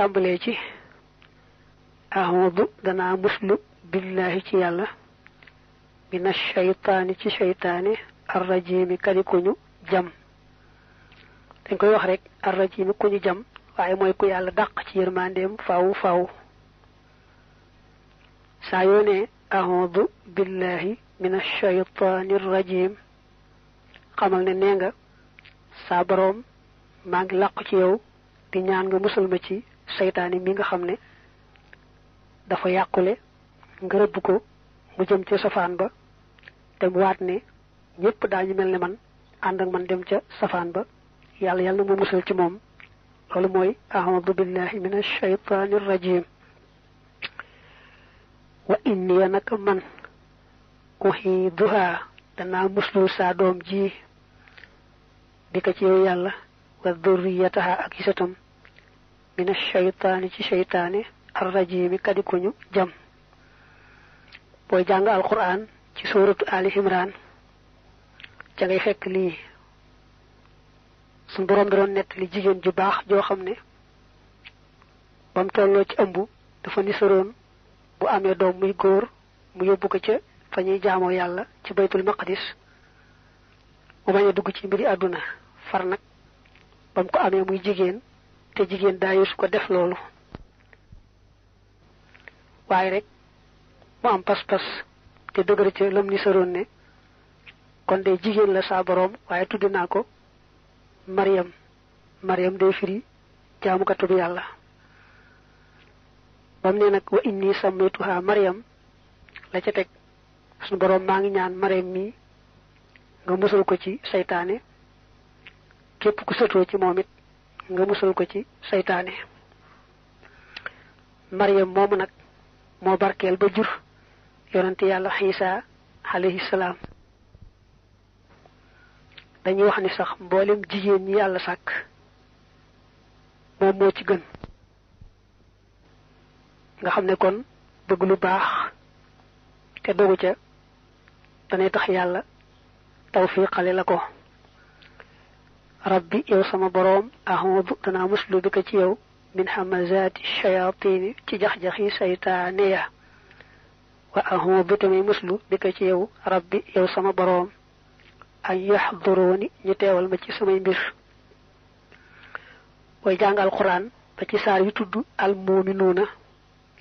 tàmbalee ci a'udhu danaa muslu billahi ci yàlla mina shaytaani ci shaytaane arrajimi kadi kuñu jam dañ koy wax rek arrajimi kuñu jam waaye mooy ku yàlla dàq ci yërmandeem faaw faaw saa yoo ne a'udhu billahi mina shaytaani arrajim xamal ne nee nga saa boroom maa ngi làqu ci yow di ñaan nga musal ma ci seytaane mi nga xam ne dafa yàqule nga rëbb ko mu jëm ca safaan ba te mu waat ne ñépp daañu mel ne man ànd ak man dem ca safaan ba yàlla na mu musal ci moom loolu mooy a'udhu billahi minash shaytanir rajim wa inni naka man uhiduha danaa muslu saa doom ji bi ka ci yow yàlla wa dhurriyataha ak isatam minash shaytaani ci shaytaane arrajimi kadi kuñu jam booy jàng alquran ci suratu ali imran ca ngay fekk lii suñ boroom da doon nett li jigéen ju baax joo xam ne bam tolloo ci ëmb dafa nisaroon bu amee doom muy góor mu yóbbu ko ca fa ñuy jaamoo yàlla ci baytul maqdis mu bañ a dugg ci mbiri àdduna far nag bam ko amee muy jigéen te jigéen daa su ko def loolu waaye rek mu am pas-pas te dëgër ca lam nisaroon ne kon de jigéen la saa boroom waaye tudd naa ko Maryam day firi jaamukatu bi yàlla bam ne nag wa inni sammaytuha Maryam la ca teg suñu boroom maa ngi ñaan Maryam mi nga musal ko ci seytaane képp ku sëtoo ci moom it nga musal ko ci seytaane Maryam moomu nag moo barkeel ba jur yonent yàlla Isa alayhi salaam dañuy wax ni sax mboolem jigéen ñi yàlla sàkk moom moo ci gën nga xam ne kon bëgg lu baax te dogu ca danay tax yàlla tawfiqale la ko rabbi yow sama boroom a'udhu danaa muslu bi ko ci yow min hamazati shayatin ci jax-jaxi saytaane ya wa a'udhu tamay muslu bi ko ci yow rabbi yow sama boroom an yahduruni ñu teewal ma ci samay mbir way jàng alquran ba ci saar yu tudd al mu'minuuna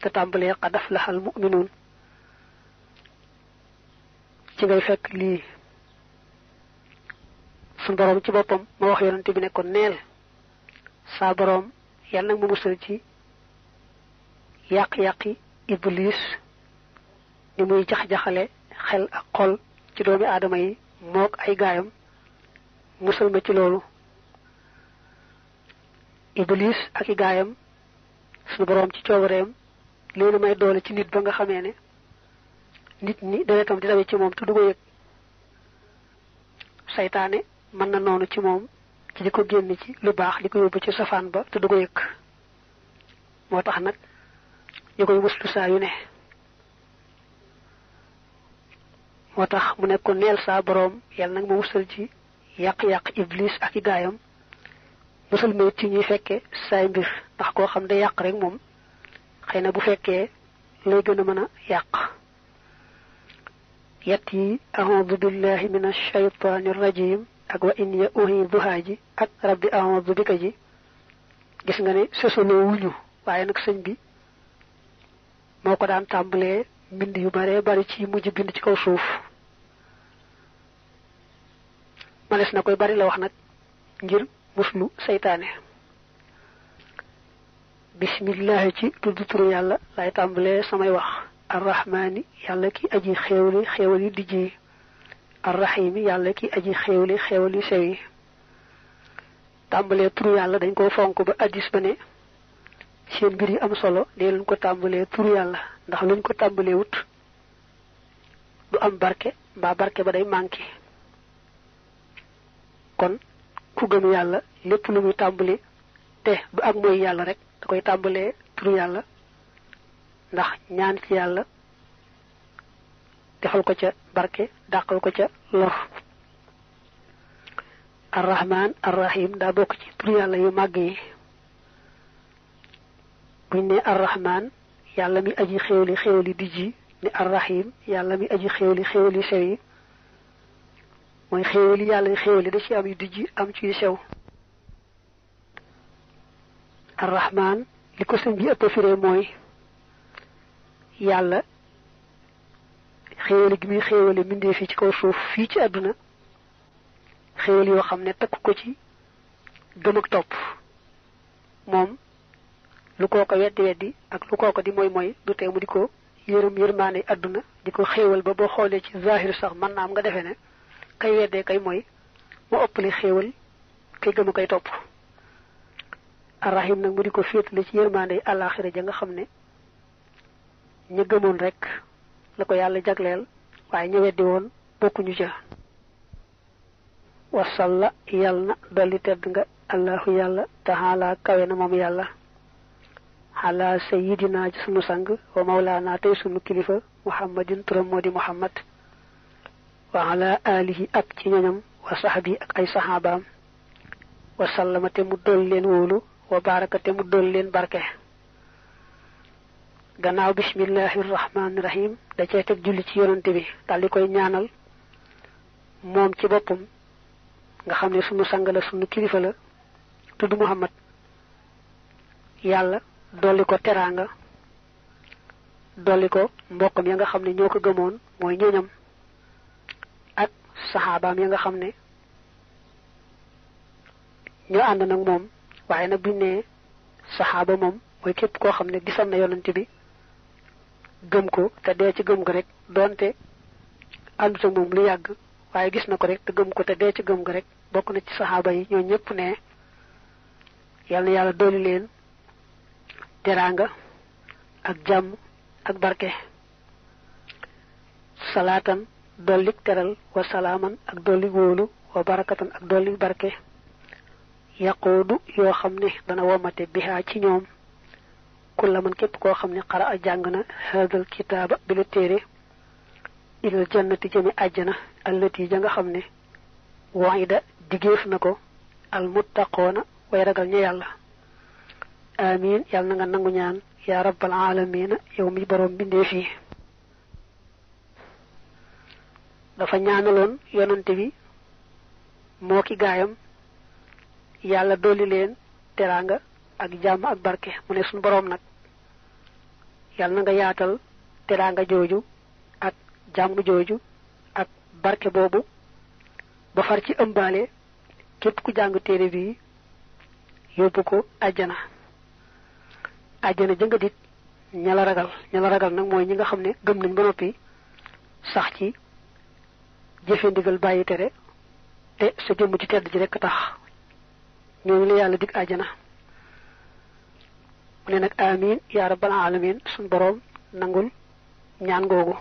te tàmbalee qad aflaha al mu'minuun ci ngay fekk lii sun boroom ci boppam ma wax yonante bi ne ko neel saa boroom yàlla nag mu musal ci yàq-yàqi iblis ni muy jax-jaxale xel ak xol ci doomi aadama yi mook ay gaayam musal ma ci loolu iblis ak i gaayam suñu boroom ci coobareem léegi may doole ci nit ba nga xamee ne nit ñi deretam di dawe ci moom te du ko yëg saytaane mën na noonu ci moom ci di ko génn ci lu baax di ko yóbbu ci safaan ba te du ko yëg moo tax nag ñu koy muslu saa yu ne moo tax mu ne ko neel saa boroom yàlla nag ma musal ci yàq-yàq iblis ak i gaayam musal ma ci ñuy fekke saay mbir ndax koo xam ne yàq rek moom xëy na bu fekkee lay gën a mën a yàq yett yi a'udhu billahi minash shaytanir rajim ak wa in ya uhiduha ji ak rabbi a'udhu bika ji gis nga ne sosoloo wuñu waaye nag sëñ bi moo ko daan tàmbalee mbind yu bare bari ci mujj bind ci kaw suuf manes na koy bari la wax nag ngir muslu seytaane bismillah ci tudd turu yàlla lay tàmbalee samay wax arrahmaani yàlla ki aji xéewli xéewal yu dijj yi arrahimi yàlla ki aji xéewli xéewal yu sew yi tàmbalee turu yàlla dañ ko fonk ba addis ba ne seen mbir yi am solo dee luñ ko tàmbalee turu yàlla ndax luñ ko tàmbalee wut du am barke mbaa barke ba day manqué kon ku gëm yàlla lépp lu muy tàmbali te du ak mooy yàlla rek da koy tàmbalee turu yàlla ndax ñaan ci yàlla defal ko ca barke dàqal ko ca lor arrahman arrahim daa bokk ci turu yàlla yu màgg yi buñ ne arrahman yàlla mi aji xéewli dijji ni arrahim yàlla mi aji xéewli sew yi mooy xéewali yàlla xéewali da ci am yu dijji am ci yu sew. arrahman li ko sëñ bi ëpp firee mooy yàlla xéewali gi muy xéewali mbindee fii ci kaw suuf fii ci àdduna xéewal yoo xam ne takk ko ci gëm ak topp moom lu kooko weddi ak lu kooko di mooy du tee mu di ko yërmaane àdduna di ko xéewal ba boo xoolee ci zahir sax mën naa am nga defee ne kay weddee kay mooy moo ëppale xéewal kay gëm a koy topp. arrahim nag mu di ko féetale ci yërmaane àllaaxira ja nga xam ne ña gëmoon rek la ko yàlla jagleel waaye ña weddi woon bokkuñu ca. wasalla yàlla na dolli tedd nga allahu yàlla taala kawe na moom yàlla ala sayidina ci sunu sang wa mawlaana tey sunu kilifa muhammadin turam moo di muhammad wa ala alihi ak ci ñoñam wa sahbi ak ay sahabaam wa sallama te mu dool leen wóolu wa baraka te mu dool leen barke. gannaaw bismillahi rahmaani rahim da cee teg julli ci yonante bi daal di koy ñaanal moom ci boppam nga xam ne sunu sang la sunu kilifa la tudd muhammad yàlla dolli ko teraanga dolli ko mbokkam ya nga xam ne ñoo ko gëmoon mooy ñoñam ak saxaabaam ya nga xam ne ñoo ànd nag moom waaye nag buñ ne saxaaba moom mooy képp koo xam ne gisam na yonante bi gëm ko te dee ci gëm ga rek doonte àndut ak moom lu yàgg waaye gis na ko rek te gëm ko te dee ci gëm ga rek bokk na ci saxaaba yi ñoo ñëpp ne yal na yàlla dolli leen teraanga ak jàmm ak barke. salaatan dollik teral wa salaaman ak dollik wóolu wa barakatan ak dollik barke yaqoodu yoo xam ne dana womate bihaa ci ñoom kulla man képp koo xam ne xara a jàng na haadal kitaaba bi la téere ilal jannati jëmi àjjana allati ja nga xam ne waida digéef na ko al muttaqoona way ragal ña yàlla. amin yàlla na nga nangu ñaan yaa rabbal aalamiina yow mi boroom bindee fii. dafa ñaanaloon yonante bi moo ki gaayam yàlla dolli leen teraanga ak jàmm ak barke mu ne suñu boroom nag yàlla na nga yaatal teraanga jooju ak jàmm jooju ak barke boobu ba far ci ëmbaale képp ku jàng téere bi yóbbu ko àjjana. àjjana jënga dit ña la ragal nag mooy ñi nga xam ne gëm nañ ba noppi sax ci jëfe ndigal bàyyi tere te sa jëmm ci tedd ji rekk tax ñooñu la yàlla dig àjjana. mu ne nag amin yaa rabbal alamin suñ boroom nangul ñaan googu.